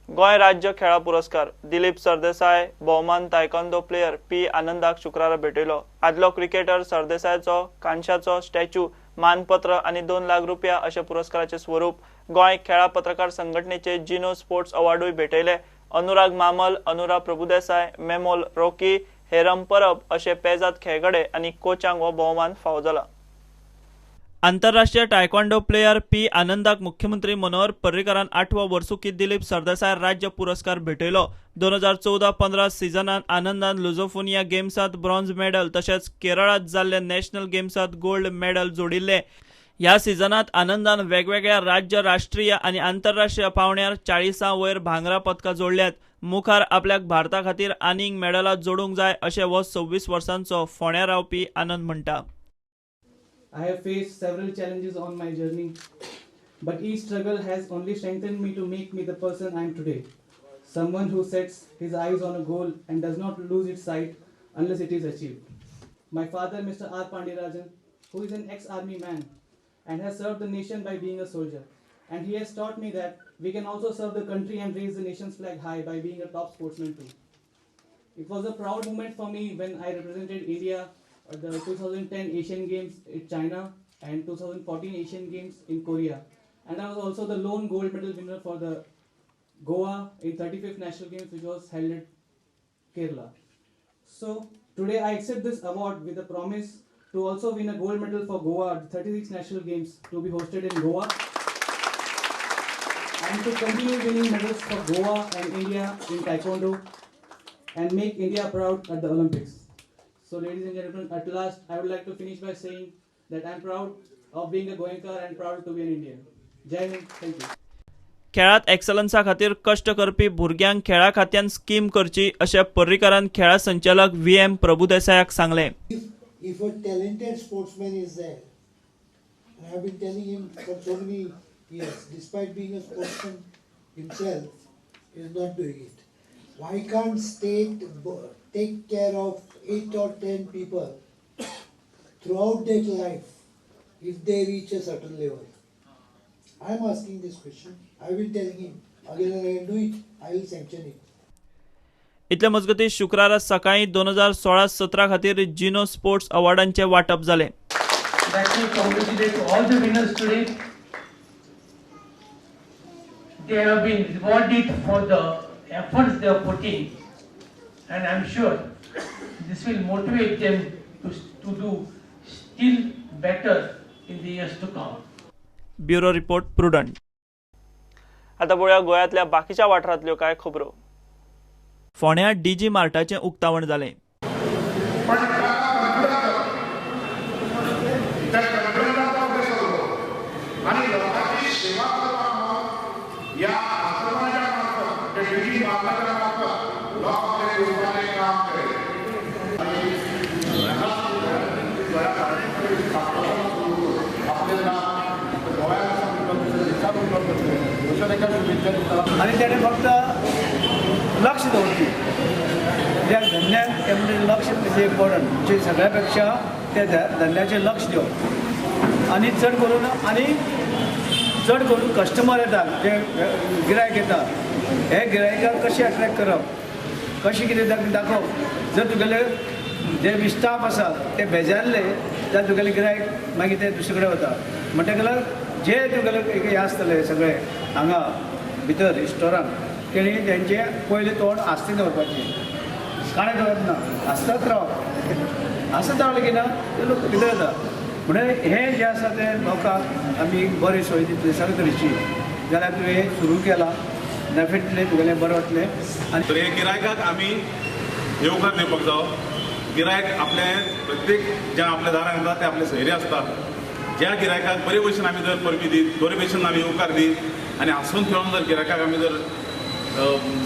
गोंय राज्य खेळां पुरस्कार दिलीप सरदेसाय भोवमान तायकांदो प्लेयर पी आनंदाक शुक्रारा भेटयलो. आदलो क्रिकेटर सरदेसायाचो कांश्याचो स्टॅच्यू, मानपत्र आनी 2 लाख रुपया अशें पुरस्काराचें स्वरूप. गोंय खेळां पत्रकार संघटनेचे जिनो स्पोर्ट्स अवॉर्डूय भेटयले. अनुराग मामल, अनुरा प्रभुदेसाय, मेमोल रॉकी, हेरम परब अशे पेजाद खेळगडे आनी कोचांक हो भोवमान फावो जाला. आंतरराष्ट्रीय टायक्वांडो प्लेयर पी आनंदाक मुख्यमंत्री मनोहर पर्रीकारान 8वो वर्सुकी दिलीप सरदेसाय राज्य पुरस्कार भेटयलो. 2014-15 सिजनात आनंदान लुझोफोनिया गेम्सात ब्रॉन्झ मेडल तशेंच केरळात जाल्ले नॅशनल गेम्सात गोल्ड मेडल जोडिल्ले. ह्या सिजनात आनंदान वेगवेगळ्या राज्य, राष्ट्रीय आनी आंतरराष्ट्रीय पावंड्यार 40 वयर भांगरा पदकां जोडल्यात. मुखार आपल्याक भारता खातीर आनीक मेडलां जोडूंक जाय अशें हो 26 वर्सांचो फोंड्या रावपी आनंद म्हणटा. I have faced several challenges on my journey, but each struggle has only strengthened me to make me the person I am today. Someone who sets his eyes on a goal and does not lose its sight unless it is achieved. My father, Mr. R. Pandirajan, who is an ex-army man and has served the nation by being a soldier. And he has taught me that we can also serve the country and raise the nation's flag high by being a top sportsman too. It was a proud moment for me when I represented India at the 2010 Asian Games in China and 2014 Asian Games in Korea. And I was also the lone gold medal winner for the Goa in 35th National Games, which was held at Kerala. So today I accept this award with a promise to also win a gold medal for Goa at the 36th National Games to be hosted in Goa and to continue winning medals for Goa and India in Taekwondo and make India proud at the Olympics. So ladies and gentlemen, at last I would like to finish by saying that I am proud of being a Goenkar and proud to be an Indian. Jai Hind, thank you. खेळात एक्सलन्सा खातीर कश्ट करपी भुरग्यांक खेळा खात्यान scheme करची अशें पर्रीकारान खेळा संचालक व्ही एम प्रभुदेसायाक सांगलें. If a talented sportsman is there, and I have been telling him for so many years, despite being a sportsman himself, he is not doing it. Why can't state take care of 8 or 10 people throughout their life if they reach a certain level? I am asking this question. I will telling him again and again, do it, I will sanction it. इतले मजगतीं शुक्रारा सकाळीं 2016-17 खातीर जिनो sports अवॉर्डांचें वांटप जालें. Let me congratulate all the winners today. They have been rewarded for the efforts they have put in, and I am sure this will motivate them to do still better in the years to come. Bureau report, Prudent. आतां पळोवया गोंयांतल्या बाकीच्या वाठारांतल्यो कांय खबरो. फोंड्या DG मार्टाचें उक्तावण जालें. पण त्या कम्प्युटराचो अभ्यास जालो आनी लोकांची सेवा करपाक म्हणून ह्या आश्रमाच्या मार्फत, त्या डीजी मार्टाच्या मार्फत लोक आपले येवपाचें काम केलें आनी आपलें नांव गोंयांत देशांत उपलब्ध जातलें अशें तांकां शुभेच्छा दिता. आनी तेणें फक्त लक्ष दवरची त्या धंद्याक. ते म्हणजे लक्ष is important, म्हणजे सगळ्या पेक्षा त्या धंद्याचेर लक्ष दिवप आनी चड करून, आनी चड करून कस्टमर येता, जे गिरायक येता, हे गिरायकाक कशें अट्रॅक्ट करप, कशें कितें दाखोवप. जर तुगेले जे बी स्टाफ आसा ते बेजारले जाल्यार तुगेले गिरायक मागीर ते दुसरे कडेन वता. म्हणटकच जे तुगेले हे आसतले सगळे हांगा भितर स्टोरान, तेणी तेंचे पयलें तोंड आस्ते दवरपाचें, काणें दवरप ना, हांसतच रावप. हांसत रावलें की ना ते लोक भितर येता. म्हणून हें जें आसा तें लोकांक आमी बरी सोय दितली सगळे तरेची जाल्यार तुवें हें सुरू केलां, डेफिनेटली तुगेलें बरें वतलें आनी तर हे गिरायकाक आमी येवकार दिवपाक जावो. गिरायक आपले प्रत्येक जे आपल्या दारान येता ते आपले सोयरे आसता. ज्या गिरायकाक बरे भशेन आमी जर परबी दीत, बरे भशेन आमी येवकार दीत आनी हांसून खेळून जर गिरायकाक आमी जर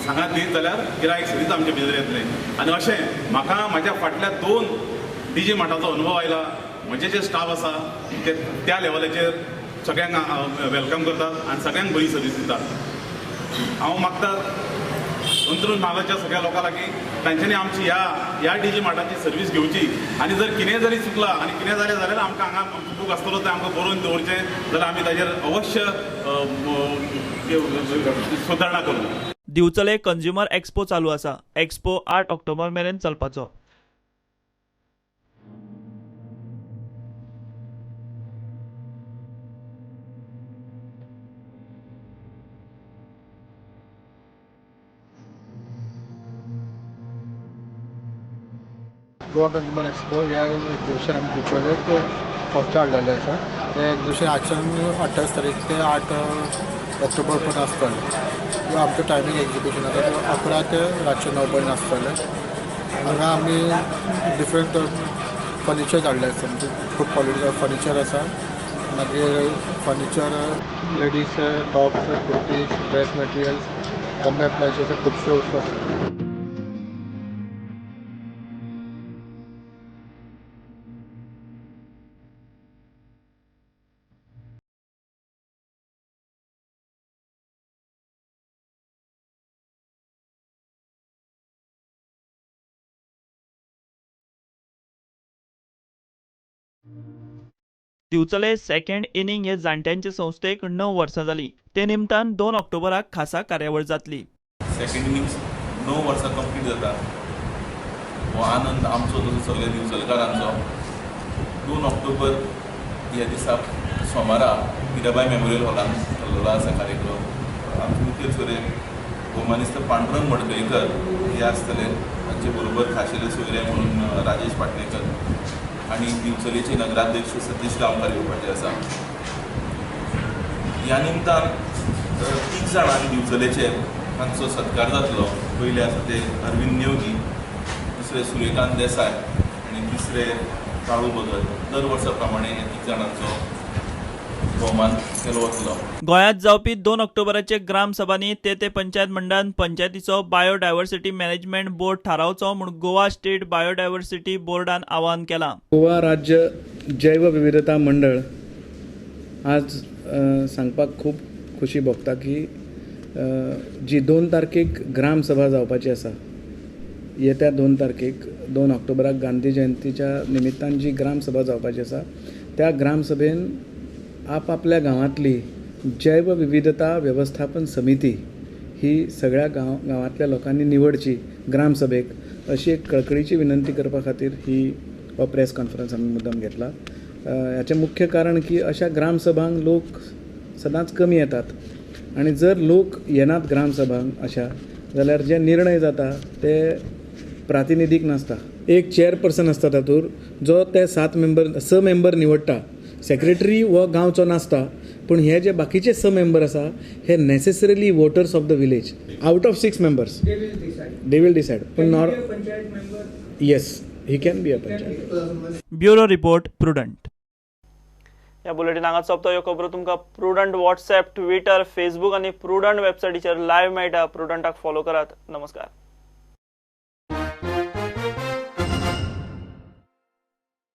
सांगात दीत जाल्यार गिरायक सदींच आमचे भितर येतलें. आनी अशें म्हाका म्हाज्या फाटल्या 2 डीजी मार्टाचो अनुभव आयला. म्हजे जे स्टाफ आसा ते त्या लेवलाचेर सगळ्यांक welcome करतात आनी सगळ्यांक बरी सर्वीस दितात. हांव मागता अंत्रुज म्हालाच्या सगळ्या लोकां लागीं तांच्यांनी आमची ह्या डीजी मार्टाची सर्वीस घेवची आनी जर कितें जरी चुकलां आनी कितें जालें जाल्यार आमकां हांगा आमचो बूक आसतलो तें आमकां बरोवन दवरचें जाल्यार आमी ताजेर अवश्य सुदारणा करूं. दिवचले कंज्युमर एक्स्पो चालू आसा. एक्स्पो 8 ऑक्टोबर मेरेन चलपाचो. गोवा कंज्युमर एक्सपो ह्या एक्झिबिशन आमी दिवचले फर्स्ट हाडलेलें आसा. तें एक्झिबिशन 8 28 तारीख ते 8 ऑक्टोबर पर्यंत आसतलें. आमचो टायमींग एक्झिबिशन आसा तो 11 ते रातचे 9 पर्यंत आसतलें. हांगा आमी डिफरंट फर्निचर हाडलें आसा, म्हणजे खूब क्वॉलिटीचो फर्निचर आसा. मागीर furniture, ladies tops, kurtis, dress materials, home appliances खुबश्यो वस्तू आसा. दिवचले सेकंड इनिंग हे जाणट्यांचे संस्थेक 9 वर्सां जाली. ते निमतान 2 ऑक्टोबराक खासा कार्यावळ जातली. सेकंड इनिंग्स 9 वर्सां कंप्लीट जाता. हो आनंद आमचो तसो सगळे दिवचलकारांचो. 2 ऑक्टोबर ह्या दिसा सोमारा हिराबाय मेमोरियल हॉलान जाल्लो आसा कार्यक्रम. आमचे मुखेल सोयरे भोवमानेस्त पांडुरंग मडकयकर हे आसतले. तांचे बरोबर खाशेले सोयरे म्हणून राजेश पाटणेकर आनी दिवचलेचे नगराध्यक्ष सतीश गांवकार येवपाचे आसा. ह्या निमतान 3 जाणांनी दिवचलेचे तांचो सत्कार जातलो. पयले आसा ते अरविंद नेवगी, दुसरे सूर्यकांत देसाय आनी तिसरे काळू भगत. दर वर्सा प्रमाणे ह्या 3 जाणांचो भोवमान केलो वतलो. गोंयांत जावपी 2 ऑक्टोबराचे ग्रामसभांनी ते ते पंचायत मंडळान पंचायतीचो बायोडायव्हर्सिटी मॅनेजमेंट बोर्ड थारावचो म्हूण गोवा स्टेट बायोडायव्हर्सिटी बोर्डान आवाहन केलां. गोवा राज्य जैवविविधता मंडळ आज सांगपाक खूब खुशी भोगता की जी 2 तारखेक ग्रामसभा जावपाची आसा, येत्या 2 तारखेक 2 ऑक्टोबराक गांधी जयंतीच्या निमित्तान जी ग्रामसभा जावपाची आसा त्या ग्रामसभेन आपापल्या गांवांतली जैवविविधता वेवस्थापन समिती ही सगळ्या गांवांतल्या लोकांनी निवडची ग्रामसभेक, अशी एक कळकळीची विनंती करपा खातीर ही हो प्रेस कॉन्फरन्स आमी मुद्दम घेतला. हाचें मुख्य कारण की अशा ग्रामसभांक लोक सदांच कमी येतात आनी जर लोक येनात ग्रामसभांक अशा जाल्यार जे निर्णय जाता ते प्रातिनिधीक नासता. एक चेअरपर्सन आसता तातूंत जो ते 7 मेंबर 6 मेंबर निवडटा. सेक्रेटरी हो गांवचो नासता, पूण हे जे बाकीचे 6 मेंबर आसा हे necessarily voters of the village. Out of 6 members they will decide. पूण yes, he can be a panchayat. Bureau report, Prudent. ह्या बुलेटिन हांगा सोंपता. ह्यो खबरो तुमकां प्रुडंट वॉट्सएप, ट्विटर, फेसबूक आनी प्रुडंट वेबसायटीचेर लायव्ह मेळटा. प्रुडंटाक फॉलो करात. नमस्कार.